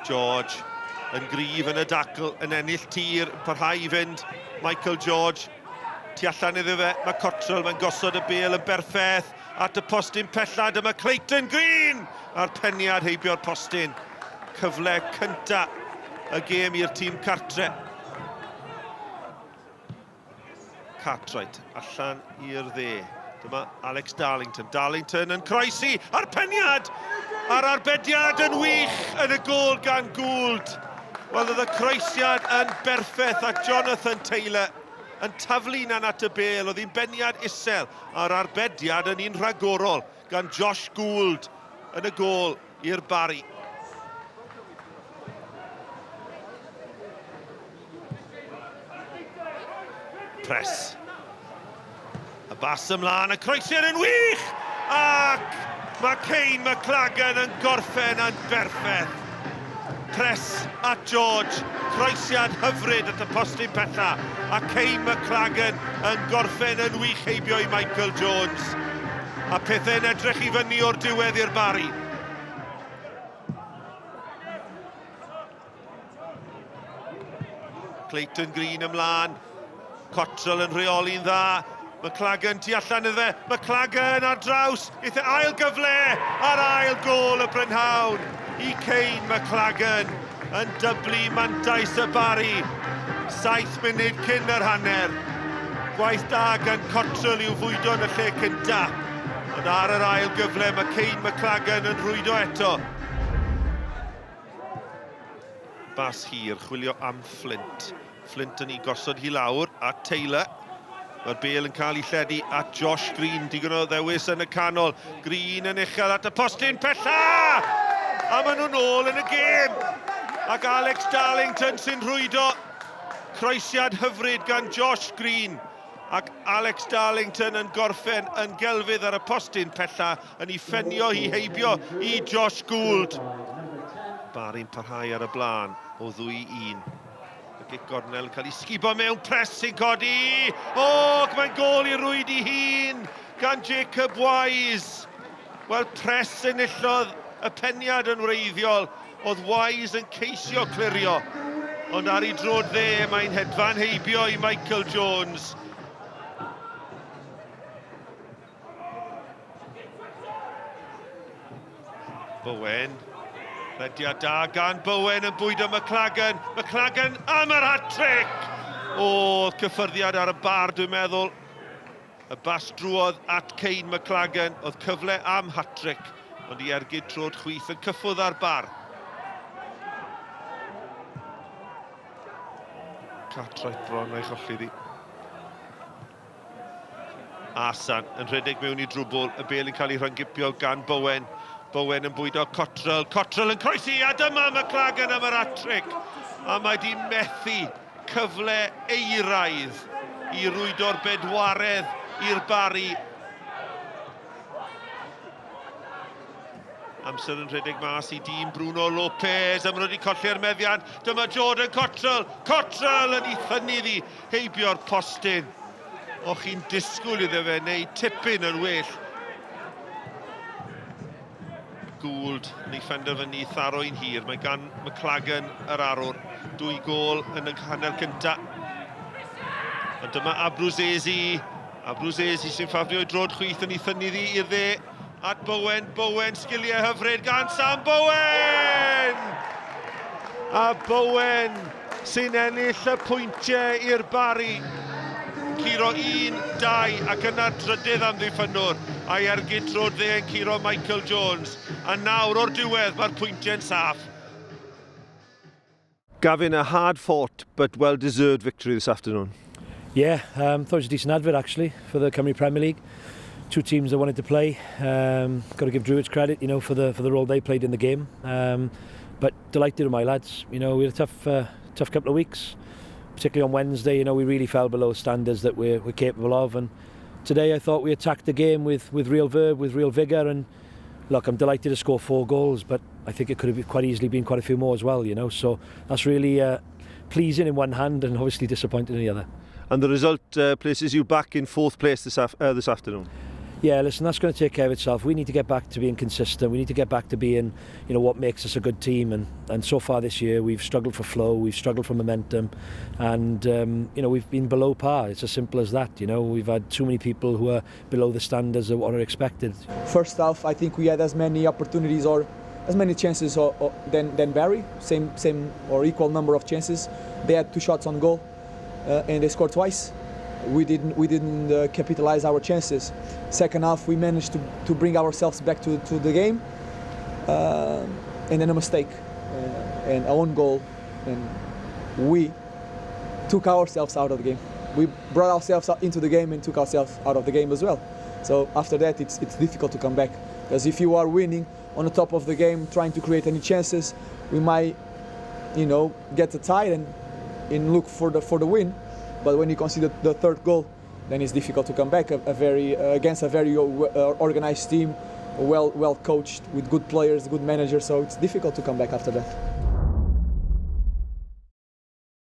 George yn gryf yn y dacl, yn ennill tir, yn parhau i fynd. Michael George, tu allan iddo fe, mae Cottrell, mae'n gosod y bêl yn berffeth at y postyn pella, dyma Clayton Green! A'r peniad heibio'r postyn. Cyfle cynta y gêm i'r tîm cartre. Cartwright allan i'r dde. Dyma Alex Darlington. Darlington yn croesi a'r peniad! A'r arbediad yn wych yn y gôl gan Gould. Wel, oedd y croesiad yn berffaith a Jonathan Taylor yn taflu hunan at y bêl. Oedd hi'n beniad isel a'r arbediad yn un rhagorol gan Josh Gould yn y gôl i'r Barri. Press. Y bas ymlaen, y croesiad yn wych! Ac mae Kane McLagan yn gorffen yn berffaith. Press at George, croesiad hyfryd at y postyn pella, a Kane McLagan yn gorffen yn wych heibio i Michael Jones. A pethau'n edrych i fyny o'r diwedd i'r Barri. Clayton Green ymlaen. Cottrell yn rheoli'n dda. McLagan tu allan iddo fe. McLagan ar draws. Eitha ail gyfle ar ail gôl y Brynhawn i Kane McLagan yn dyblu mantais y Barri. 7 munud cyn yr hanner. Gwaith da gan Cottrell i'w fwydo yn y lle cynta. Ond ar yr ail gyfle mae Kane McLagan yn rhwydo eto. Bas hir, chwilio am Flint. Flint yn ei gosod hi lawr at Taylor. Mae'r bêl yn cael ei lledu at Josh Green. Digon o ddewis yn y canol. Green yn uchel at y postyn pella! A maen nhw'n ôl yn y gêm! Ac Alex Darlington sy'n rhwydo. Croesiad hyfryd gan Josh Green. Ac Alex Darlington yn gorffen yn gelfydd ar y postyn pella yn ei ffenio hi heibio i Josh Gould. Barry'n parhau ar y blaen o ddwy un. Y gic gornel yn cael ei sgubo mewn, pres sy'n codi! O, ac mae'n gôl i rwyd i hun gan Jacob Wise. Wel, pres enillodd y peniad yn wreiddiol. Oedd Wise yn ceisio clirio, ond ar ei droed dde mae'n hedfan heibio i Michael Jones. Bowen. Rediad da gan Bowen yn bwydo McLagan. McLagan am yr hat-trick! O, cyffyrddiad ar y bar dwi'n meddwl. Y bas drwodd at Kane McLagan, oedd cyfle am hat-trick, ond i ergyd troed chwith yn cyffwrdd â'r bar. Cartwright bron a'i cholli ddi. Asan yn rhedeg mewn i drwbl, y bêl yn cael ei rhyngipio gan Bowen. Bowen yn bwydo Cottrell, Cottrell yn croesi, a dyma McLagan am yr hat-trick. A mae di methu Cyfle euraidd i rwydo'r bedwaredd i'r Barri. Amser yn rhedeg mas i dîm Bruno Lopez, a maen nhw wedi colli'r meddiant. Dyma Jordan Cottrell, Cottrell yn ei thynnu iddi heibio'r postyn. O chi'n disgwyl iddo fe wneud tipyn yn well. Gould yn ei phenderfynu tharo un hir. Mae gan McLagan yr arwr. Dwy gôl yn y hanner cynta. Ond dyma Abruzzese. Abruzzese sy'n ffafrio i drod chwith yn ei thynnu ddi i'r dde. At Bowen, Bowen, sgiliau hyfryd gan Sam Bowen! A Bowen sy'n ennill y pwyntiau i'r Barri. Curo 1, 2 ac yna trydydd amddiffynnwr a'i ergyd troed dde yn curo Michael Jones. A nawr o'r diwedd mae'r pwyntiau'n saff. Gavin, a hard fought but well deserved victory this afternoon. Yeah, um, thought it was a decent advert actually for the Cymru Premier League. Two teams that wanted to play. Um, got to give Druids credit, you know, for the for the role they played in the game. Um, but delighted with my lads. You know, we had a tough uh, tough couple of weeks, particularly on Wednesday. You know, we really fell below standards that we're, we're capable of. And today, I thought we attacked the game with with real verve, with real vigour, and look, I'm delighted to score four goals, but I think it could have quite easily been quite a few more as well, you know. So that's really uh, pleasing in one hand and obviously disappointing in the other. And the result uh, places you back in fourth place this, af uh, this afternoon. Yeah, listen, that's going to take care of itself. We need to get back to being consistent. We need to get back to being what makes us a good team. And so far this year, we've struggled for flow, we've struggled for momentum, and we've been below par. It's as simple as that. We've had too many people who are below the standards of what are expected. First half, I think we had as many opportunities or as many chances or than Barry, same or equal number of chances. They had two shots on goal, and they scored twice. We didn't capitalize our chances. Second half, we managed to bring ourselves back to the game, and then a mistake and our own goal, and we took ourselves out of the game. We brought ourselves into the game and took ourselves out of the game as well. So after that, it's difficult to come back because if you are winning on the top of the game, trying to create any chances, we might get a tie and look for the win. But when you concede the third goal, then it's difficult to come back a very against a very organized team, well coached with good players, good managers. So it's difficult to come back after that.